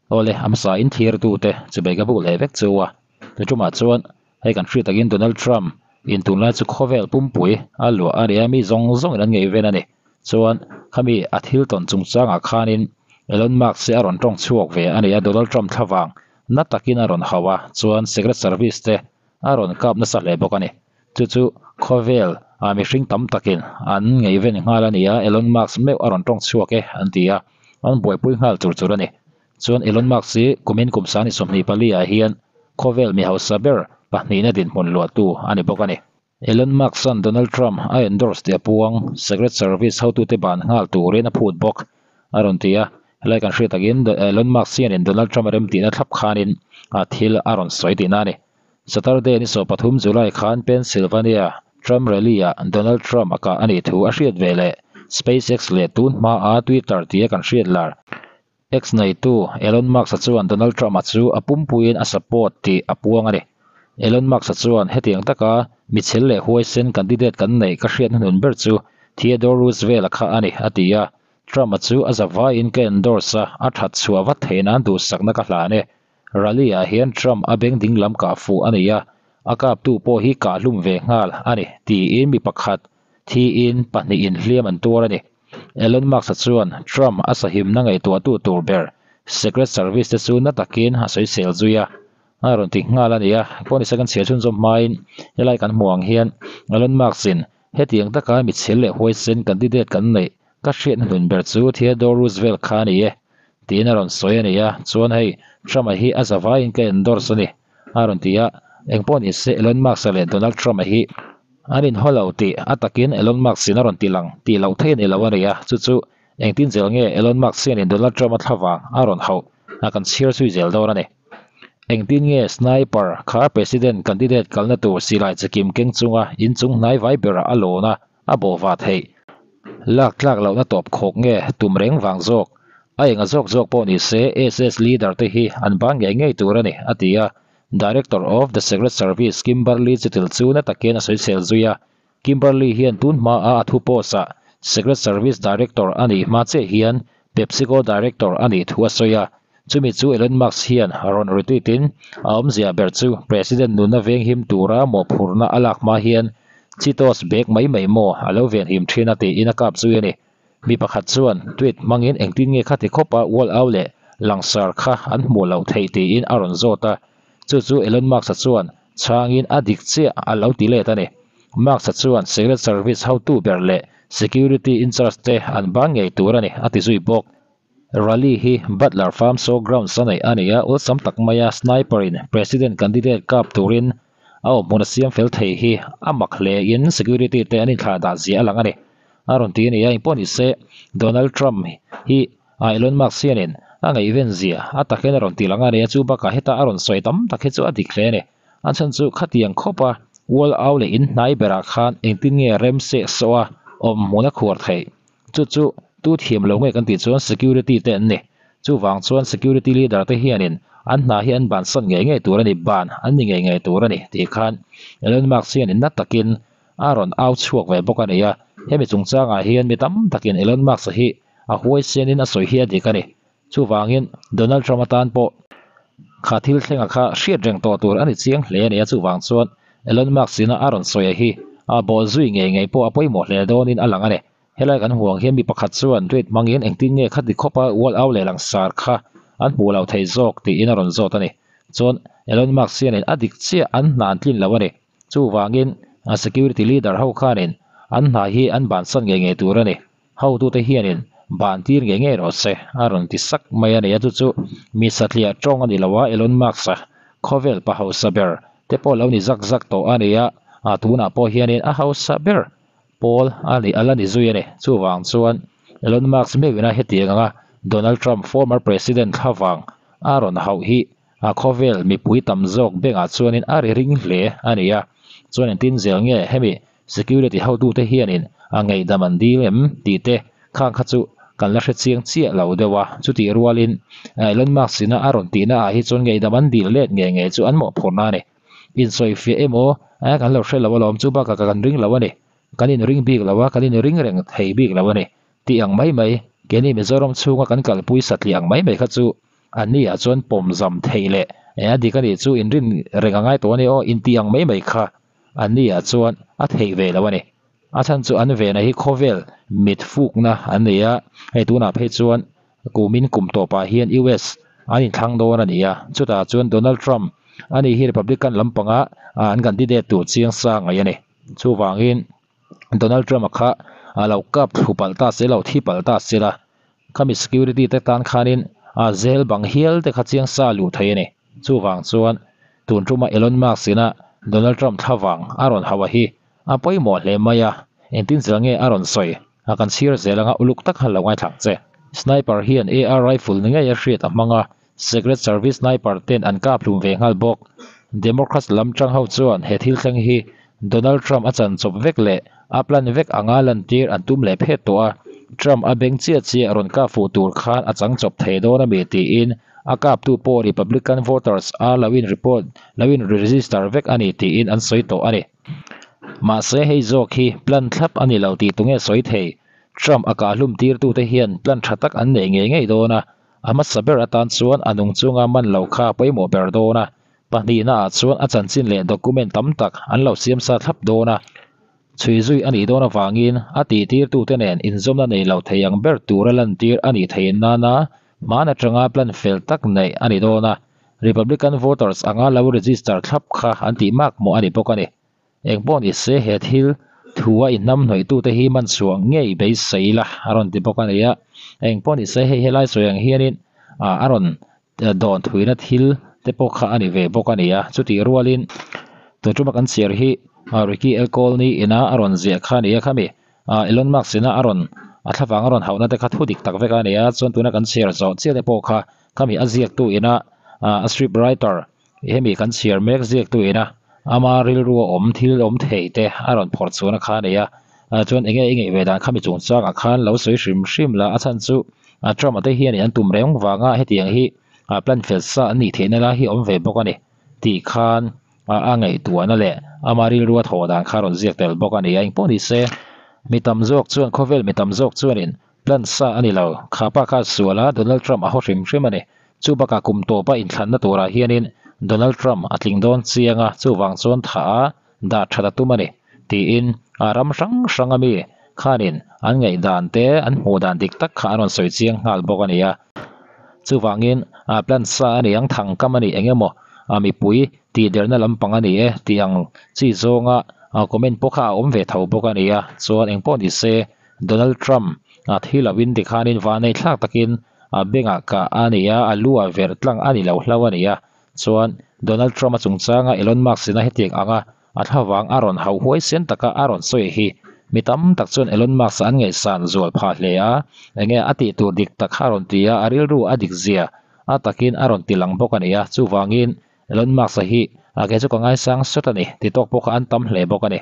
Awle, a hmasa in thirtute chubei ka buk leh vek chu a. Tuṭumah chuan hei kan hriat takin Donald Trump in tunlai chu khawvel pumpui a luah a nia, mi zawng zawngin an ngaihven a ni. Chuan khami a thil tawn chungchangah khanin Elon Musk hi a rawn tawng chhuak ve a ni a, Donald Trump thlavang na takin a rawn hauh a, chuan Secret Service te a rawn kap nasa hle bawk a ni. Chu chu khawvel ah mihring tam takin an ngaihven nghal a ni a, Elon Musk meuh a rawn tawng chhuak e an ti a, an buaipui nghal chur chur a ni. Chuan Elon Musk hi kumin kum sani 24 ah hian khawvel mi hausa ber pahnihna dinhmun luahtu a ni bawk a ni. Elon Musk-a'n Donald Trump a endorse tih a puang, Secret Service hotute ban nghal turin a phut bawk a rawn ti a. Helai kan hriat takin Elon Musk hianin Donald Trump a remtihna thlap khanin a thil a rawn sawi tihna a ni. Saturday ni 13 July khan Pennsylvania Trump rally-ah Donald Trump a kah a nih thu a hriat ve leh SpaceX leh tun hmaa Twitter tia kan hriat lar X neitu Elon Musk-a chuan Donald Trump-a chu a pumpuiin a support tih a puang a ni. Elon Musk-a chuan hetiang taka michel leh huaisen candidate kan neih ka hriat hnuhnun ber chu Theodore Roosevelt-a kha a ni, a ti a. Trump-a chu a zavaiin ka endorse a, a that chhuah vat theih nan duhsakna ka hlan e. Rally-ah hian Trump a beng dinglam kah fuh a ni a, a kaptu pawh hi kah hlum ve nghal a ni, tiin mi pakhat thiin pahnihin hliam an tuar a ni. Elon Musk-a chuan Trump a sahimna ngaihtuahtu tur ber Secret Service te chu na takin a sawisel zui a, a rawn ti nghal a ni a. Pawh ni se kan chhiar chhunzawm hmain helai kan hmuh ang hian Elon Musk-in hetiang taka mitchhel leh huaisen candidate kan neih ka hriatna hlun ber chu Theodore Roosevelt kha a ni e tiin a rawn sawi a ni a. Chuan hei Trump-a hi a zavaiin ka endorse a ni a rawn ti a. Engpawh ni se Elon Musk-a leh Donald Trump-a hi An inhaw lo tih a takin Elon Musk-in a rawn ti lang tih loh theih a ni lo a ni a, chu chu engtin zel nge Elon Musk hianin Donald Trump-a thlavang a rawn hauh a kan chhiar zui zel dawn a ni. Engtin nge sniper kha president candidate kalna tur silai chikim keng chunga inchung hnai vai berah a lawn a, a bawhva theih? Lak tlak lohna tawp khawk nge tum reng vang zawk? A enga zawk zawk pawh ni se SS leader te hi an ban ngei ngei tur a ni, a ti a. Director of the Secret Service Kimberly Cheatle chu na takin a sawisel zui a. Kimberly hian tun hmaa a thu post-ah Secret Service Director a nih hma chiah hian PepsiCo Director a nih thu a sawi a. Chumi chu Elon Musk hian rawn retweet-in a awmzia ber chu President nunna venghim tura mawhphurhna a lak hma hian Cheetos bag mai mai maw a lo venhim thin a tiin a kap zui a ni. Mi pakhat chuan tweet hmangin engtin nge khati khawpa wall au leh langsar kha an hmuh loh theih tiin a rawn zawt a, chu chu Elon Musk-a chuan chhangin a dik chiah a lo ti let a ni. Musk-a chuan Secret Service hotu ber leh security in charge te an bang ngei tur a ni a ti zui bawk. Rally hi Butler Farm Show Grounds a neih a ni a, awlsam tak maia sniper-in President candidate kap turin a awmhmun a siam fel thei hi a mak hle in security te an inthlah dah zia a lang a ni. A rawn ti a ni a, engpawh ni se Donald Trump hi Elon Musk hianin a ngaihven zia a takin a rawn ti lang a ni a, chu bakah heta a rawn sawi tam tak hi chu a dik hle a ni. A chhan chu khatiang khawpa wall au leh in hnai berah khan engtin nge rem seh sawh a awmhmun a khuar theih? Chu chu tu thiam lo nge kan tih chuan security te an ni. Chuvang chuan security leader te hianin an hna hi an bansan ngei ngei tur a ni, ban an ni ngei ngei tur a ni tih khan Elon Musk hianin na takin a rawn au chhuak ve bawk a ni a. Hemi chungchangah hian mi tam takin Elon Musk hi a huaisenin a sawi hi a dik a ni. Chuvangin Donald Trump atan pawh kha thil thlenga kha hriat reng tawh tur a ni chiang hle a ni a, chuvang chuan Elon Musk ina a rawn sawi a hi a bawh zui ngei ngei pawh a pawimawh hle dawnin a lang a ni. Helai kan huang hian mi pakhat chuan tweet hmangin engtin nge khati khawpa wall au leh langsar kha an hmuh loh thei zawk tiin a rawn zawt a ni. Chuan Elon Musk hianin a dik chiah an hna an tlin lo a ni. Chuvangin security leader ho khanin an hna hi an bansan ngei ngei tur a ni. Hotute hianin ban tir ngei ngei rawh se a rawn ti sak mai a ni a, chu chu mi satliah tawng a ni lo a, Elon Musk-a khawvel pa hausa ber te pawh lo ni zak zak tawh a ni a, tunah pawh hianin a hausa ber pawl a ni a la ni zui a ni. Chuvang chuan Elon Musk meuhin a hetiang anga Donald Trump former president thlavang a rawn hauh hi a khawvel mipui tam zawk bengah chuanin a ri ring hle a ni a, chuan engtin zel nge hemi Security hotute hianin a ngaihdam an dil em tih te khang kha chu kan la hre chiang chiah lo deuh a, chutih rualin Elon Musk ina a rawn tihna ah hi chuan ngaihdam an dil let ngei ngei chu an mawhphurhna a ni. Insawifiah emaw kan lo hre lo alawm chu bakah kan ring lo a ni, kan inring bik lo a, kan inring reng thei bik lo a ni tih ang mai mai keini Mizoram chhunga kan kalpui satliah ang mai mai kha chu. Anni ah chuan pawm zam theih leh eng a dik a nih chu inrin reng a ngai tawh a ni aw intih ang mai mai kha anni ah chuan a theih ve lo a ni. A chhan chu an vena hi khawvel mit fukna an nei a, hei tunah phei chuan kumin kum tawpah hian US an inthlang dawn a ni a, chutah chuan Donald Trump a ni hi Republican lampanga an candidate tur chiang sa ngaih a ni. Chuvangin Donald Trump-a kha a lo kap thlu palh ta se lo thi palh ta se la, khami security te tan khanin a zel bang hial te kha chiang sa luh thei a ni. Chuvang chuan tun tuma Elon Musk ina Donald Trump thlavang a rawn hauh a hi a pawimawh hle mai a, engtin zel nge a rawn sawi a kan chhir zel anga uluk tak khan lo ngaithlang che. Sniper hian AR rifle ni ngei a hriat a hmang a, Secret Service sniper ten an kap hlum ve nghal bawk. Democrats lam tang ho chuan he thil thleng hi Donald Trump a chan chawp vek leh a plan vek anga lantir an tum leh phet tawh a, Trump a beng chiah chiah rawn kap fuh tur khan a chang chawp thei dawn a mi tiin a kaptu pawh Republican voters a lo in report lo in register vek a ni tiin an sawi tawh a ni. Mahse hei zawk hi plan thlap a ni lo tih tunge sawi thei? Trump a kahhlum tirtute hian plan tha tak an nei ngei ngei dawn a, a hmasa ber atan chuan a nung chunga man lo kha a pawimawh ber dawn a, pahnihna ah chuan a chanchin leh document tam tak an lo siam sa thlap dawn a, chhui zui a nih dawn avangin a tihtirtute nen inzawmna nei lo thei ang ber tura lantir a nih theih nana hman atanga plan fel tak neih a ni dawn a, Republican voters anga lo register thlap kha an tih mak mawh a ni bawk a ni. Eng pawh ni se he thil thu a inhnam hnawihtute hi man chhuah ngei beisei la a rawn ti bawk a ni a. Eng pawh ni se hei helai sawi ang hianin a rawn dawn thuina thil te pawh kha a ni ve bawk a ni a. Chutih rualin tun tuma kan chhiar hi Ricky Elkolni ina a rawn ziah kha a ni a khami Elon Musk ina a rawn a thlavang a rawn hauhna te kha thu dik tak vek a ni a. Chuan tuna kan chhiar zawh chiah te pawh kha khami a ziaktu ina a script writer Hemi kan chhiar mek ziaktu ina ama rilru a awm thil awm thei te a rawn phawrh chhuahna kha a nei a, chuan enge i ngaih ve dan khami chungchangah khan lo sawi hrim hrim la, a chhan chu Trump-a te hian an tum reng vanga hetiang hi plan fel sa an nih theihna lai hi a awm ve bawk a ni tih khan a ngaihtuahna leh ama rilru a thawh dan kha a rawn ziak tel bawk a ni a, engpawh ni se mi tam zawk chuan khawvel mi tam zawk chuanin Plan sa a ni lo. Kha pa kha sual a, Donald Trump a haw hrim hrim a ni. Chu bakah kum tawpa inthlanna turah hianin Donald Trump a tling dawn chiang a, chuvang chuan tha a dah that a tum a ni, tiin a ram hrang hrang ami khanin an ngaihdan te an hmuh dan dik tak kha an rawn sawi chiang nghal bawk a ni a. Chuvangin plan sa a ni ang, thangkam a ni eng emaw mipui tihderna lampang a ni e tih ang chi zawnga comment pawh kha a awm ve tho bawk a ni a. Chuan engpawh ni se Donald Trump a thi lovin tikhanin vanei thlak takin a bengah kah a ni a, a lu ah verh tlang a ni lo hlau a ni a. Chuan Donald Trump a chungchanga Elon Musk ina hetiang anga a thlavang a rawn hauh huai sen taka a rawn sawi hi mi tam tak chuan Elon Musk an ngaihsan zual phah hle a, enge a tih tur dik tak kha a rawn ti a, a rilru a dik zia a takin a rawn ti lang bawk a ni a. Chuvangin Elon Musk a hi a ke chu ka ngaisang sawt a ni ti tawk pawh kha an tam hle bawk a ni.